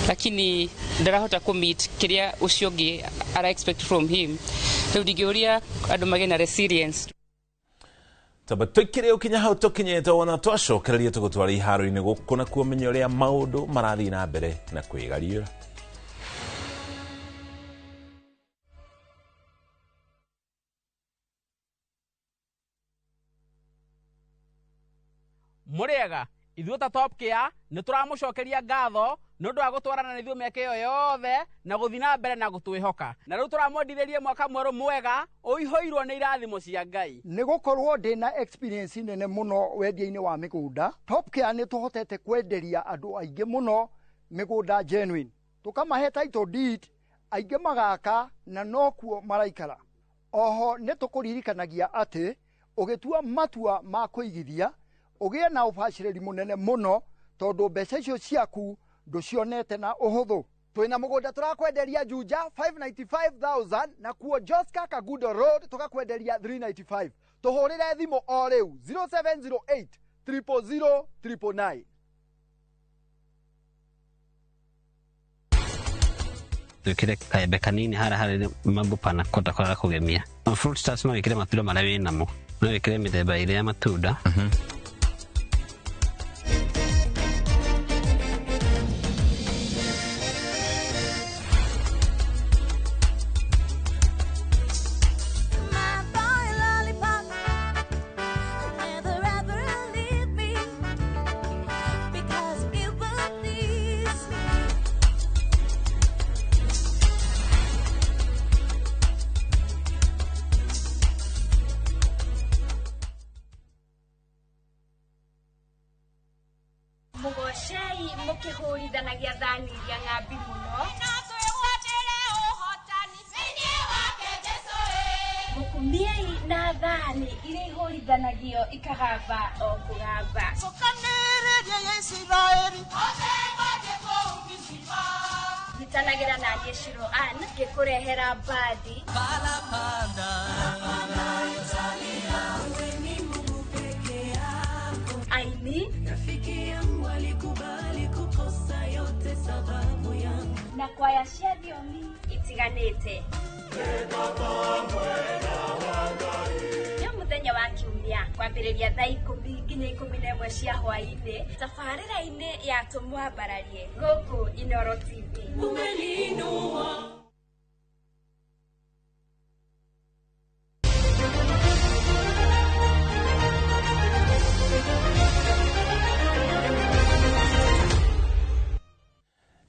lakini ndarahota kũ meet kĩrĩa ũcio ũngĩ ara expect from him. Rĩu ndingĩũria andũ magĩe na resilience. Tamba tũikire ũkinya hau tũkinyĩte wona twacokereria tũgũtwara iharo-inĩ gũkũ na kuo menya ũrĩa maũndũ marathiĩ na mbere na kwĩgariũra. Mũrĩega ithuĩ ta Top Care nĩ tũramũcokeria ngatho nĩ ũndũ wa gũtwarana na ithuĩ mĩaka ĩyo yothe na gũthiĩ na mbere na gũtwĩhoka. Na rĩu tũramwendithĩria mwaka mwerũ mwega ũihũirwo nĩ irathimo cia Ngai. Nĩ gũkorwo ndĩna experience nene mũno wendia-inĩ wa mĩgũnda, Top Care nĩ tũhotete kwenderia andũ aingĩ mũno mĩgũnda genuine, tũkamahe title deed, aingĩ magaka na nokuo maraikara. Oho nĩ tũkũririkanagia atĩ ũgĩtua matua ma kũigithia ũgĩe na ũbacĩrĩri mũnene mũno tondũ mbeca icio ciaku ndũcionete na ũhũthũ. Twĩna mũgũnda tũrakwenderia Juja 595,000 na kuo Joska Kagudo Road tũgakwenderia 395. Tũhũrĩre thimũ o rĩu 0708 000 999. Twĩkĩre kaembe kanini harĩa harĩ mambo panacota kwaga kũgemia. Fruit stars no wĩkĩre matunda marĩa wĩnamo, no wĩkĩre mĩthemba ĩrĩa ya matunda. Mũgocei mũkĩhũrithanagia thani iria ng'ambi mũno. Mũkumiei na thani iria ihũrithanagio ikagamba o kũgamba. Nyitanagĩra na niĩ Shiro Ann ngĩkũrehera mbandi. Aini na kwaya cia thiomi itiganĩte. Nĩ mũthenya wa kiumia kwambĩrĩria thaa 10 nginya 11 cia hwaĩ-inĩ tabarĩra-inĩ ya Tũmwambararie gũkũ Inooro TV.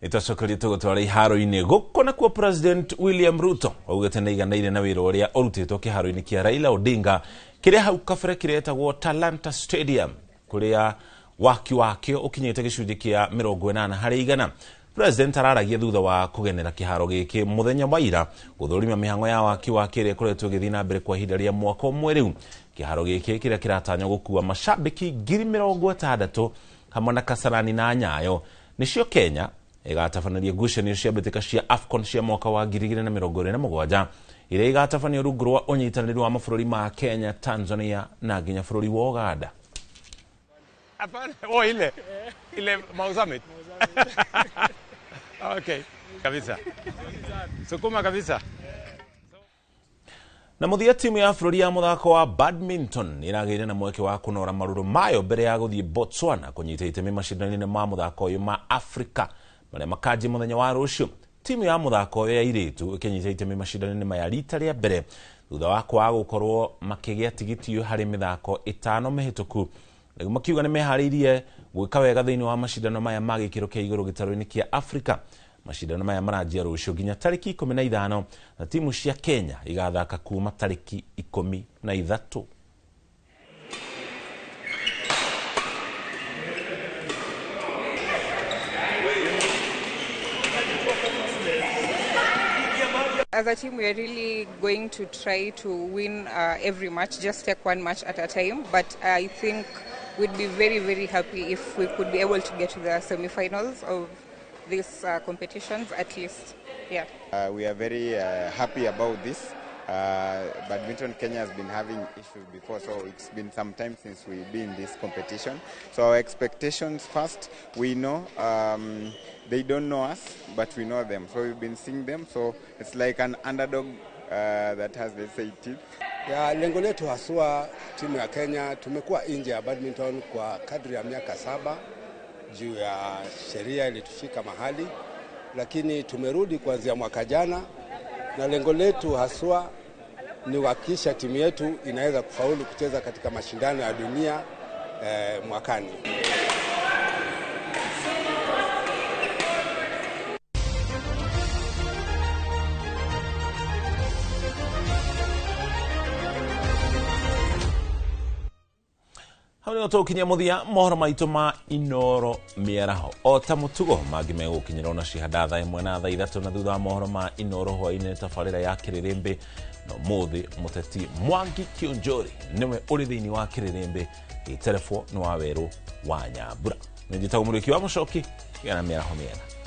Itacokeria tũgũtwara iharo-inĩ gũkũ nakuo President William Ruto augĩte nĩaiganĩire na wĩra ũrĩa ũrutĩtwo kĩharo-inĩ kĩa Raila Odinga kĩrĩa hau kabere kĩretagwo Talanta Stadium kũrĩa waki wakĩo ũkinyĩte gĩcunjĩ kĩa 80 harĩ igana. President araragia thutha wa kugenera kiharo giki muthenya wa ira guthurima mihango ya waki wa kĩrĩa ĩkoretwo ĩgĩthiĩ na mbere kwa ihinda rĩa mwaka ũmwe rĩu. Kiharo giki kĩrĩa kĩratanywo gũkua mashabiki 60,000 hamwe na Kasarani na Nyayo nĩcio Kenya ĩgatabanĩria ngucanio cia mbĩtĩka cia AFCON cia mwaka wa 2027 iria igatabanio rungu rwa ũnyitanĩri wa mabũrũri ma Kenya, Tanzania na nginya bũrũri wa Uganda. Hapana, oh, ile Mau Summit. Okay, kabisa. Sukuma kabisa. Na muthia timu ya bũrũri ya mũthako wa badminton ĩragĩire na mweke wa kũnora marũrũ mayo mbere ya gũthiĩ Botswana kũnyita itemi macindano-inĩ ma mũthako ũyũ ma Africa marĩa makanjia mũthenya wa rũciũ. Timu ya mũthako ũyũ ya airĩtu ĩkĩnyita itemi macindano-inĩ maya rita rĩa mbere thutha wa kwaga gũkorwo makĩgĩa tigiti ũyũ harĩ mĩthako 5 mĩhĩtũku. Rĩu makiuga nĩ meharĩirie gwĩka wega thĩinĩ wa macindano maya ma gĩkĩro kĩa igũrũ gĩtarũ-inĩ kĩa Africa. Macindano maya maranjia rũciũ nginya tarĩki 15 na timu cia Kenya igathaka kuma tarĩki 13. As a team, we are really going to try to win every match, just take one match at a time. But I think we'd be very, very happy if we could be able to get to the semi-finals of these competitions at least. Yeah. We are very happy about this. Badminton Kenya has been having issues before, so it's been some time since we've been in this competition. So our expectations first, we know they don't know us, but we know them. So we've been seeing them, so it's like an underdog that has, let's say, teeth. Ya lengo letu haswa timu ya Kenya, tumekuwa nje ya badminton kwa kadri ya miaka 7 juu ya sheria ilitufika mahali, lakini tumerudi kuanzia mwaka jana, na lengo letu haswa ni kuhakikisha timu yetu inaweza kufaulu kucheza katika mashindano ya dunia mwakani. Hau nĩho tũgũkinyia mũthia mohoro maitũ ma Inoro mĩaraho o ta mũtugo mangĩ megũkinyĩra ona cihanda thaa 1 na thaa 3 na thutha wa mohoro ma Inoro hwaĩ-inĩ tabarĩra ya Kĩrĩrĩmbĩ. Na ũmũthĩ mũteti Mwangi Kĩonjori nĩwe ũrĩ thĩinĩ wa Kĩrĩrĩmbĩ gĩterefo nĩ wa Werũ wa Nyambura. Nĩ njĩtagwo Mũrĩki wa Mũcoki, gĩa na mĩaraho mĩega.